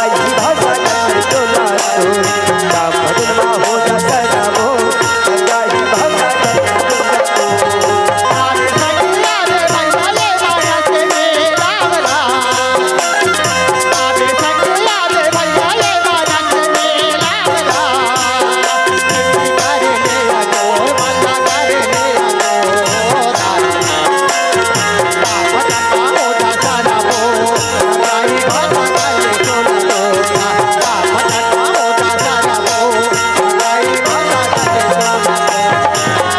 ही भजन मा हो जा सरबो, सदा ही भजन।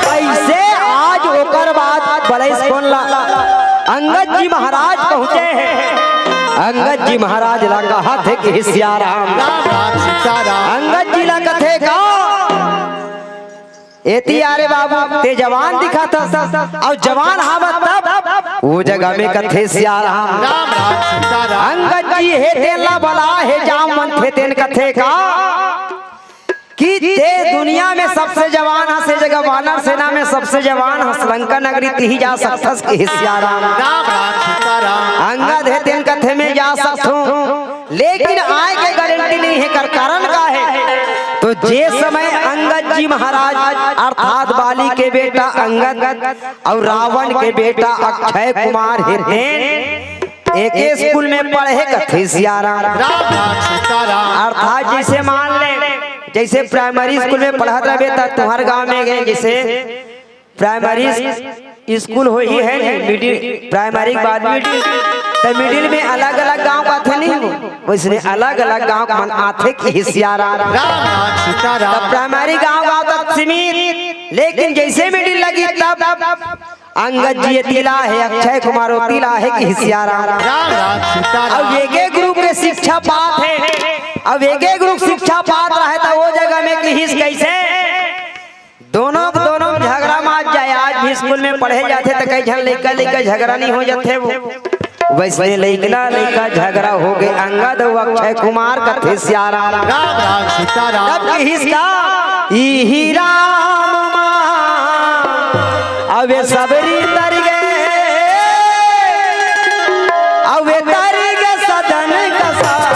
अइसे आज ओकर बाद बलइस कोन ला? अंगद जी महाराज पहुंचे हे। अंगद जी महाराज ला कहत हे कि सियाराम। राम राम सीताराम। अंगद जी ला कथे का? एती आरे बाबू, ते जवान दिखत हस, अउ जवान हावत तब, ओ जगह में कथे सियाराम। राम राम सीताराम। अंगद जी हे तेन ला बला हे, जामवंत हे तेन कथे का? कि ते दुनिया में सबसे जवान हस, ए जगह वानर सेना में सबसे जवान हस, लंका नगरी तिही जा सकथस कि सियाराम। राम राम सीताराम। अंगद हे तेन कथे में जा सकथों, लेकिन आय के गारंटी नइ हे। कर कारण का हे? तो जे समय अंगद जी महाराज अर्थात बाली के बेटा अंगद अउ रावण के बेटा अक्षय कुमार हे तेन एके स्कूल में पढ़े कथे सियाराम। राम राम सीताराम। अर्थात जइसे मान ले, जइसे प्राइमरी स्कूल में पढ़त रहबे त तुंहर गांव में गे, जइसे प्राइमरी स्कूल होही है नहीं, मिडिल, प्राइमरी के बाद मिडिल, त मिडिल में अलग-अलग गांव के आथे नहीं, वइसने अलग-अलग गांव के मन आथे किहिस सियाराम। राम राम सीताराम। त प्राइमरी गांव-गांव तक सीमित, लेकिन जइसे मिडिल लगिस तब अंगद जी ए तिला हे, अक्षय कुमार ओ तिला हे किहिस सियाराम। राम राम सीताराम। अब एके गुरु के शिक्षा पात हे, अब एके गुरु के शिक्षा पात रहे त ओ जगह में किहिस कइसे? दोनों के दोनों में झगरा माच जाय। आज भी स्कूल में पढ़े जाथे त कई झन लइका लइका झगरा नहीं हो जाथे वो। वइसने लइका लइका झगरा होगे, अंगद अउ अक्षय कुमार कथे सियाराम। राम राम सीताराम। तब किहिस का, इही राम मा, अबे सबरी तर गे, अबे तर गे सदन कसाई।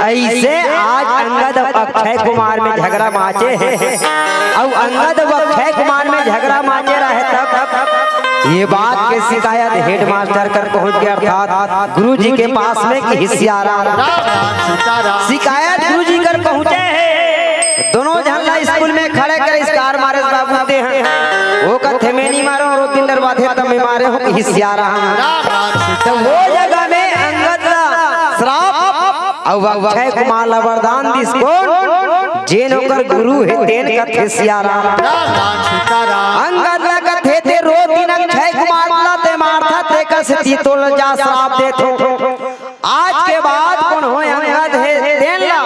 अइसे आज अंगद अउ अक्षय कुमार में झगरा माचे हे, अउ अंगद अउ अक्षय कुमार में झगरा माचे रहे तब, तब ये बात के शिकायत हेडमास्टर कर पहुंच गे, अर्थात गुरु जी के पास में किहिस सियाराम। राम राम सीताराम। शिकायत गुरु जी कर पहुंचे हे, दोनों झन ला स्कूल में खड़े कर स्कार मारे बाबू दे हैं, वो कथे मैं नहीं मारो, अउ ओ दिन डरवाथे तब मैं मारे हों किहिस सियाराम। राम राम सीताराम। त वो जगह में अंगद ला श्राप अउ अक्षय कुमार ला वरदान दिस कोन? जेन ओकर गुरु हे तेन कथे सियाराम। राम राम सीताराम। अंगद ला कथे ते रोज दिन अक्षय कुमार ला ते मारथा, तेकर सेती तोला जा श्राप देथों। आज के बाद कोनो अंगद हे तेन ला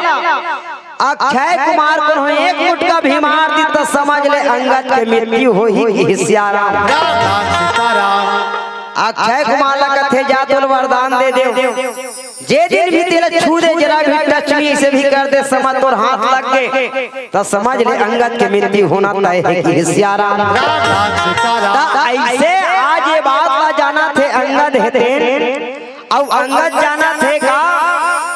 अक्षय कुमार कोनो एक मुटका भी मार दिस त समझ ले अंगद के मृत्यु होही किहिस सियाराम। राम राम सीताराम। अक्षय कुमार ला कथे जा तोला वरदान दे देंव, जे दिन भी तेला छू दे, जरा भी touch me अइसे भी कर दे, समझ तोर हाथ लग गे त समझ ले अंगद के मृत्यु होना तय हे किहिस सियाराम। राम राम सीताराम। त अइसे आज ये बात ला जानथे अंगद हे तेन, अउ अंगद जानथे का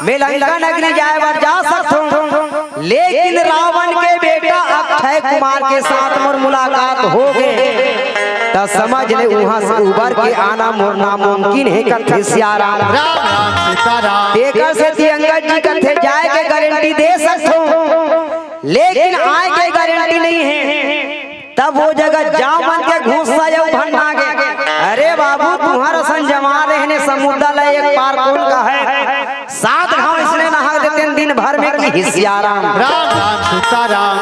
मैं लंका नगरी जाय बर जा सकथों, लेकिन रावण के बेटा अक्षय कुमार के साथ मोर मुलाकात होगे त समझ ले उहां से उबर के आना मोर नामुमकिन हे कथे सियाराम। राम राम सीताराम। तेकर सेती अंगद जी कथे जाय के गारंटी दे सकथों, लेकिन आय के गारंटी नहीं हे। तब वो जगह जामन के गुस्सा अउ भन्ना गे। अरे बाबू, तुंहर असन जवान रहने समुद्र ला एक पार कोन कहय? सात घांव अइसने नहा देतेन दिन भर में किहिस सियाराम। राम राम सीताराम।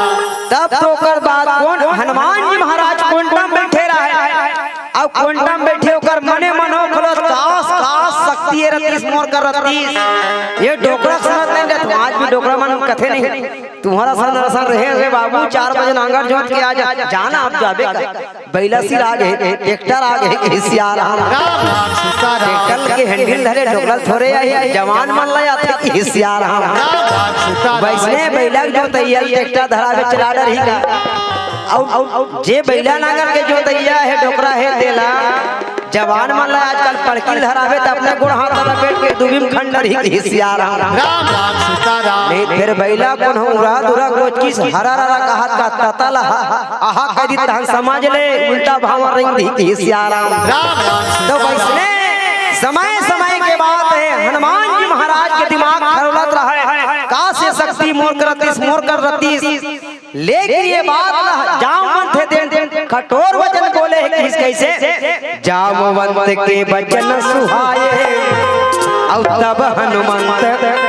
तब तो ओकर बाद कोन? हनुमान जी महाराज कुंडम बइठे रहय। अउ कुंडम बइठे ओकर मने मन होवत काश, काश शक्ति ए रतिस मोर कर रतिस। ये डोकरा सुनत नहीं रहे, आज भी डोकरा मन कथे नहीं। तुंहर असन असन रहे हुए बाबू, चार बजे नांगर जोत के आ जा, जाना अब जाबे का। बइला सिर आ गे, ट्रैक्टर आ गे, किहिस सियाराम। राम राम सीताराम। ट्रैक्टर के handle धरे डोकरा ल थोरे आही, जवान मन ला आथे किहिस सियाराम। राम राम सीताराम। वइसने बइला के जोतइया ल ट्रैक्टर धराबे चला डरही का। अउ, अउ, अउ जे बइला नांगर के जोतइया हे, डोकरा हे तेला जवान मन ला आजकल पड़किल धराबे त अपने गोड़ हाथ ल लपेट के दूबी म खंडरही किहिस सियाराम। राम राम सीताराम। नहीं फेर बइला कोनो उरा दुरा कोचकिस हरा ररा कहत का तता ला हा, आहा कहि दिस तहन समझ ले उल्टा भांवर रेंग दिही किहिस सियाराम। राम राम तो सीताराम। वइसने समय समय के बात हे। हनुमान जी महाराज के दिमाग खरोलत रहय, का से शक्ति मोर कर रतिस, मोर कर रतिस। लेकिन ये बात ला जामवंत हे तेन कठोर वचन बोले हे, किस कैसे? जामवंत के वचन सुहाए, अउ तब हनुमंत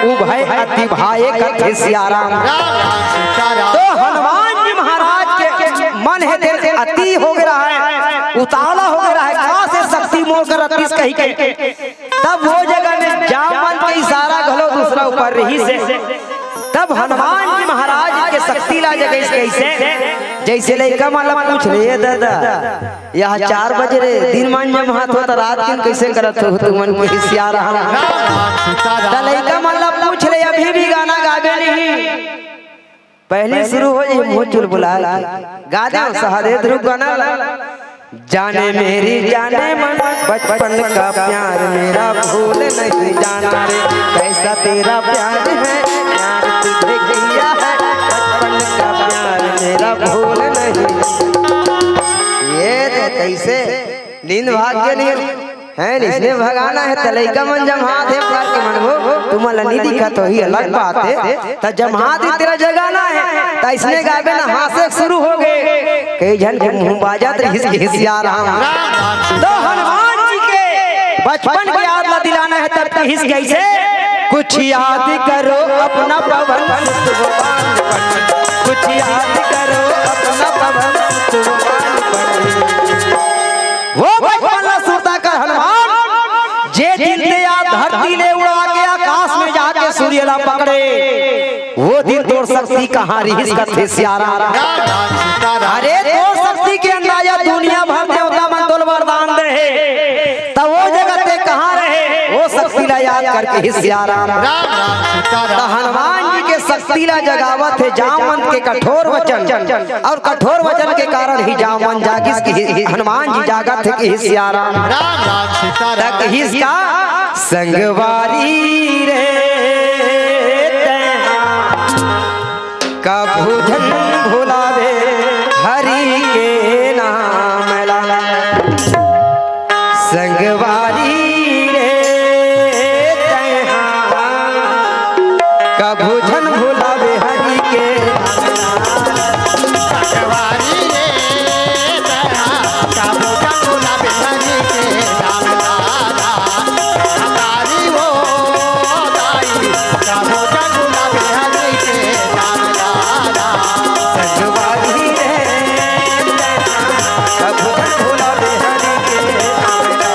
उभय अति भाए, कथे सियाराम। तो हनुमान जी महाराज के मन हे तेन अति हो गया है, उतावला हो गया है, का से शक्ति मोर कर रतिस कहि के। तब वो जगह में जामवंत के इशारा घलो दूसरा ऊपर रहिस हे। तब हनुमान जी महाराज के शक्ति ला जगाइस कैसे? जैसे लइका मन ला पूछ ले, "ए दादा, यह चार बजे रे, दिन मन जमहात हो त रात दिन कैसे करत हो तुमन के सियाराम?" त लइका मन ला पूछ ले, अभी भी गाना गाबे नहीं। पहली शुरू हो ये मुँह चुलबुला के। गा दे सहदेव ध्रुव गाना ला। जाने मेरी जाने मन, बचपन का प्यार मेरा भूल नहीं जाना रे। कैसा तेरा प्यार है, प्यार तुझे किया है, बचपन का प्यार मेरा भूल नहीं। ये तो कैसे नींद भाग के नहीं है, इसने भगाना है, त लइका मन जम्हात हे, प्रकार के मन हो, तुमन ला नहीं दिखत होही, अलग बात हे। त जम्हात ही तेला जगाना है, त इसने गाबे ना, हाँसे शुरू हो गए। कई झन के मुँह बाजत रहिस कि सियाराम। तो हनुमान जी के बचपन के याद ला दिलाना है, तब कहिस कैसे? कुछ याद करो अपना पवन सुत वो बालपन, कुछ याद करो अपना पवन सुत वो बालपन। वो बचपन ला सुरता कर हनुमान, जे दिन ते या धरती ले उड़ा के आकाश में जाके सूर्य ला पकड़े, वो दिन तोर शक्ति कहाँ रहिस कथे सियाराम। अरे तोर शक्ति के अंदाजा दुनिया भर देवता मन तोला वरदान दे हे, त वो जगह ते कहाँ रहे? वो शक्ति ला याद करके ही सियाराम। त हनुमान जी के शक्ति ला जगावत हे जामवंत के कठोर वचन, अउ कठोर वचन के कारण ही जामवंत जागिस कि ही, हनुमान जी जागत हे कि ही सियाराम। राम राम सीताराम। तक हिसका संगवारी रे तैं कभू झन भुलावे हरि के नाम ला। संगवारी रे तैं कभू झन भुलावे हरि के नाम ला। संगवारी रे तैं कभू झन भुलावे हरि के नाम ला।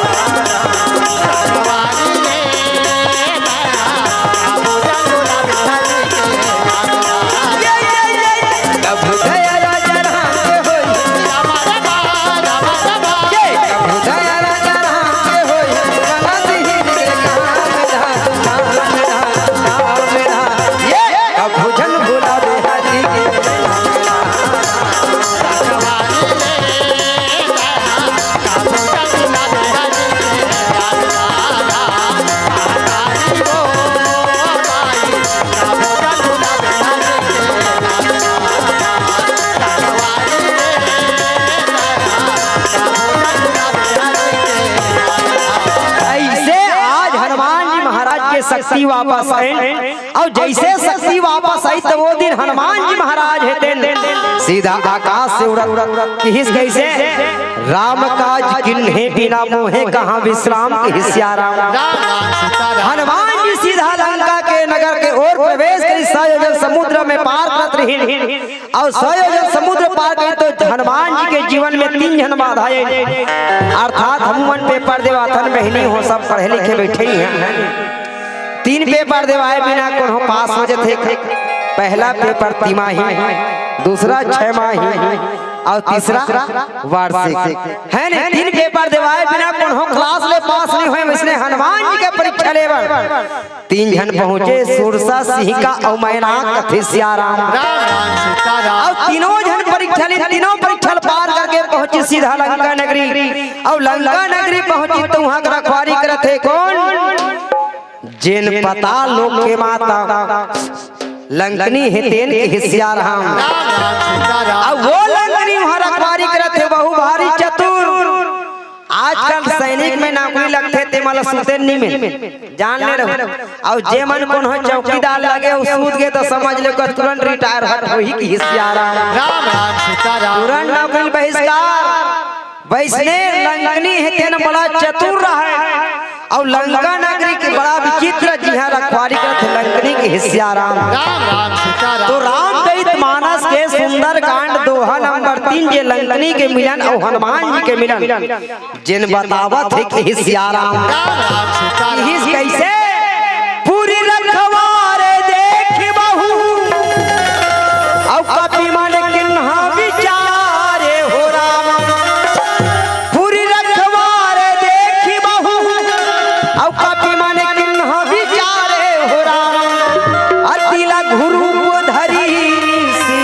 ऐसे आज हनुमान जी महाराज के शक्ति वापस आए, अउ जैसे शक्ति वापस आई, त वो दिन हनुमान जी महाराज हे तेन सीधा आकाश से उड़त, उड़त किहिस कैसे? राम काज किन्हे बिना मोहे कहाँ विश्राम, किहिस सियाराम। हनुमान जी सीधा लंका के नगर के ओर प्रवेश करिस, सौ योजन समुद्र में पार करत रहिन। अउ सौ योजन समुद्र पार करे तो हनुमान जी के जीवन में तीन झन बाधा आए, अर्थात हमन पेपर देवाथन, बहिनी हो, सब पढ़े लिखे बैठे ही हैं। तीन पेपर देवाए बिना कोनो पास हो जथे। पहला पेपर तिमाही, दूसरा छह माही अउ तीसरा वार्षिक, है ने? तीन पेपर देवाए बिना कोनो क्लास ले पास नहीं होए, वैसने हनुमान जी के परीक्षा लेवल तीन झन पहुंचे, सुरसा, सिहिका अउ मैना, कथे सियाराम। राम राम सीताराम। अउ तीनों झन परीक्षा ले, तीनों परीक्षा ल पार करके पहुंचे सीधा लंका नगरी। अउ लंका नगरी पहुंची त उहां के रखवारी करत हे कोन? जेन पताल लोक के माता लंकनी हे तेन, किहिस सियाराम। राम राम सीताराम। अउ वो लंकनी उहां रखवारी करत हे, बहु भारी चतुर। आजकल सैनिक में नौकरी लगथे ते वाला सुते नहीं मिल, जान ले रहो। अउ जे मन कोनो चौकीदार लगे अउ सूत गे त समझ ले ओकर तुरंत रिटायर हट होही कि हिसियाराम। राम राम सीताराम। तुरंत नौकरी बहिष्कार। वइसने लंकनी हे तेन बड़ा चतुर रहय। अउ लंका नगरी के बड़ा विचित्र जिहाँ रखवारी करत हे लंकनी के हिसियाराम। राम राम सीताराम। तो रामचरित मानस के सुंदर कांड दोहा नंबर तीन जे लंकनी के मिलन अउ हनुमान जी के मिलन जेन बतावत हे कि हिसियाराम। राम राम सीताराम। किहिस कइसे? पुरी रखवारे देखि बहु, अउ कपि मन किन्हा विचारे हो राम। पुरी रखवारे देखि बहु, अउ कपि मन किन्हा विचारे हो राम। अति लघु रूप धरी सी,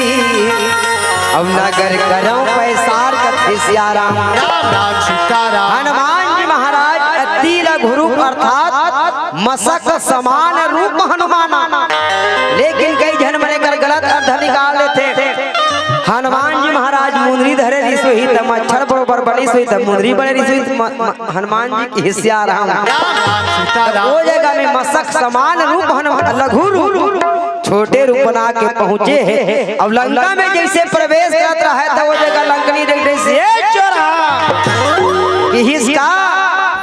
अउ नगर करौं पैसार कथे सियाराम। राम राम सीताराम। हनुमान जी महाराज अति लघु रूप अर्थात मसक समान रूप हनुमान। लेकिन कई झन मन एकर गलत अर्थ निकाल लेथे। हनुमान जी महाराज मुंदरी धरे रिहिस होही त मच्छर बरोबर बनिस होही त मुंदरी बने रिहिस होही त म-, म-, हनुमान जी के हिसियाराम। राम राम सीताराम। ओ जगह में मसक समान रूप हनुमान, लघु रूप, छोटे रूप बना के पहुंचे हे। अब लंका में जइसे प्रवेश करत रहय त ओ जगह लंकनी डंडे से, "ए चोरा, किहिस का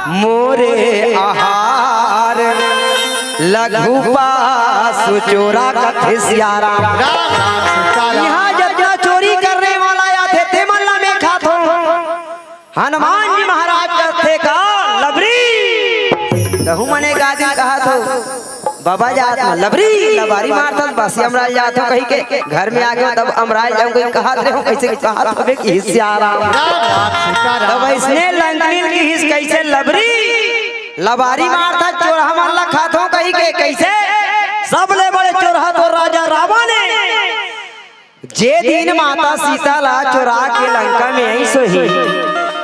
मोरे आहार लघु पास चोरा कथे सियाराम।" राम राम सीताराम। इहाँ जतना चोरी करने वाला आथे ते मन ला मैं खात हों। हनुमान जी महाराज कथे का लबरी। तहू मने गादी कहत हो, बाबा जात म लबरी, लबारी मारत बस अमराल जात हो कहि के घर में आगे तब अमराल जाऊं कहि कहत रहे हो, कइसे कहत हवे कि हिसियाराम। राम राम सीताराम। तब अइसने लंकनी ल किहिस कइसे लबरी, लबारी मारत चोरहा मन ला खात हो कहि के कइसे? सबले बड़े चोरहा तो राजा रावण हे। जे दिन माता सीता ला चोरा के लंका में आइस होही,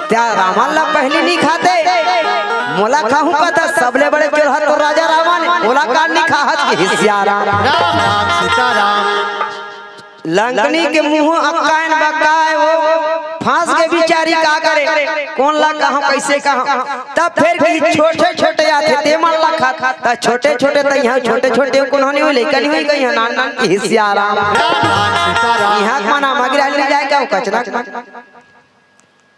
त्या रावण ला पहिली नी खाते? मोला कहूं पता, सबले बड़े चोरहा तो राजा रावण हे, ओला कान नी खाहत के हिसियाराम। राम राम सीताराम। लंकनी के मुंह अक्कायन बक्काय, ओ फंस गे बिचारी, का करे, कोन ला कहूं, कइसे कहूं। तब फेर किहिस छोटे-छोटे आथे, ते मन ला खात। त छोटे-छोटे त इहाँ छोटे-छोटे कोनो नइ होय, लइका नइ होय, कहीं नान-नान के हिसियाराम। राम राम सीताराम। इहाँ के मन आमा गिरा ले जाय का, ओ कचरा के मन।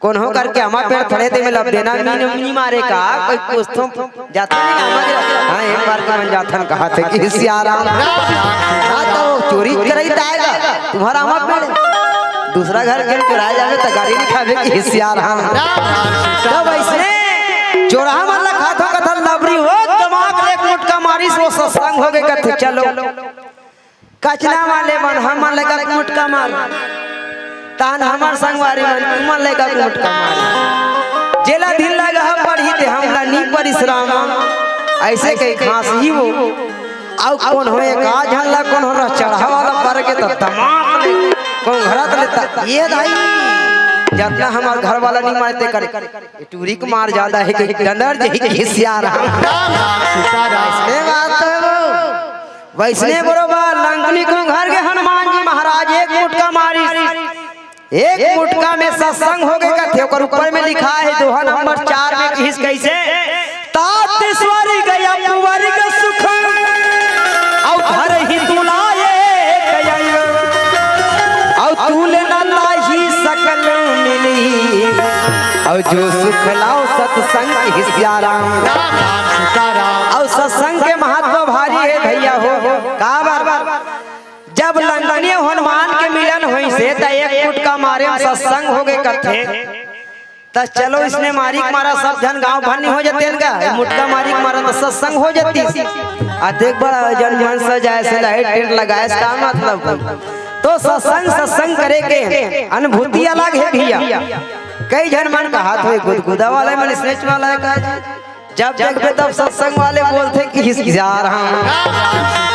कोनो करके आमा पेड़ फरे ते में लब देना, नी, नी मारे का, कोई कुछ तो जाथे नहीं आमा गिरा। हाँ, एक बार के मन जाथन कहत हे कि हिसियाराम। राम राम सीताराम। हाँ, त चोरी करई त आय गा, तुम्हारा आमा पेड़। दूसरा घर के चुराए जावे त गारी नइ खावे कि हिसियाराम। राम राम सीताराम। तब अइसने चोरहा मन ला खात हो कथन लबरी हो, दिमाग ले एक मुटका मारिस, ओ सत्संग होगे कथे, चलो। कचना वाले मन, हमन लगा मुटका मार। तान हमर संगवारी मन, तुमन लगा मुटका मार। जेला दिन लगा ह पढ़ी ते हमला नी परिस राम। अइसे कहि खांसही वो। अउ कोनो एक आध झन ला कोनो ला चढ़ा वाला पर के त दिमाग ले, कोनो घरत ले त, ए दाई, जतना हमर घर वाला नी मारते करे, ए टूरी के मार जादा हे कि डंडर जही के हिसियाराम। राम राम सीताराम। ए बात तो हे वो। वइसने बरोबर लंकनी के घर के हनुमान जी महाराज एक मुटका मारिस। एक मुटका में सत्संग होगे कथे, ओकर ऊपर में लिखा हे दोहा नंबर चार में किहिस कइसे, तात स्वर्ग अप वर्ग सुख, अउ धरहि तुलाए कयंग, अउ तुल न ताहि सकल मिली, अउ जो सुख लाओ सत्संग हिसियाराम। राम राम सीताराम। अउ सत्संग के महत्व भारी हे भइया हो। काबर? जब लंकनी हनुमान के मिलन होइस हे, त एक मुटका मारे म सत्संग होगे कथे। त चलो इसने मारी के मारा सब झन गांव भर नी हो जतेन गा, मुटका मारी के मारा त सत्संग हो जतिस। अतेक बड़ा आयोजन मन सजाए से लाइट टेंट लगाए से का मतलब? तो सत्संग, सत्संग करे के अनुभूति अलग हे भइया। कई झन मन कहत होही गुदगुदा वाला हे, मन स्नेच वाला हे का जी? जब देखबे तब सत्संग वाले बोलथे कि हिसियाराम।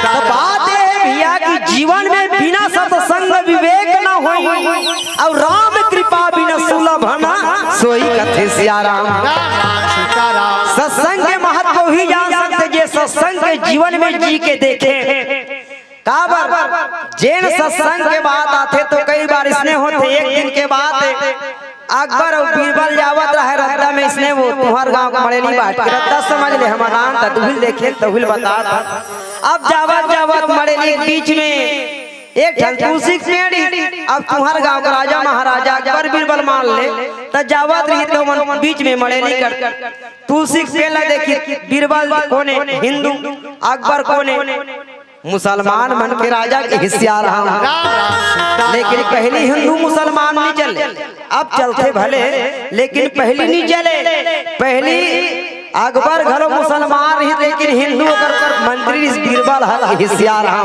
त बात ये हे भइया कि जीवन में बिना सत्संग विवेक न होई, अउ राम कृपा बिन सुलभ न सोई कथे सियाराम। राम राम सीताराम। सत्संग के महत्व उही जान सकथे जे सत्संग के जीवन में जी के देखे। काबर जेन सत्संग के बात आथे तो कई बार इसने होथे। एक दिन के बात अकबर अउ बीरबल जावत रहे रद्दा में, इसने वो तुंहर गांव के मड़ेली बाट के रद्दा समझ ले, हमर नान त तुहिल देखे, तुहिल बतात। अब जावत जावत मड़ेली के बीच में एक ठन तुलसी के पेड़ ही। अब तुंहर गांव के राजा महाराजा अकबर बीरबल मान ले, त जावत रही तो मन बीच में मड़ेली कर तुलसी के पेड़ ला देखी। बीरबल कोने? हिंदू। अकबर कोने? मुसलमान मन के राजा के हिस्सा रहा। लेकिन पहली हिंदू मुसलमान नहीं चले, अब चलथे भले, लेकिन पहली नहीं चले। पहली अकबर घलो मुसलमान रही, लेकिन हिंदू ओकर मंत्री बीरबल ह हिस्सा रहा।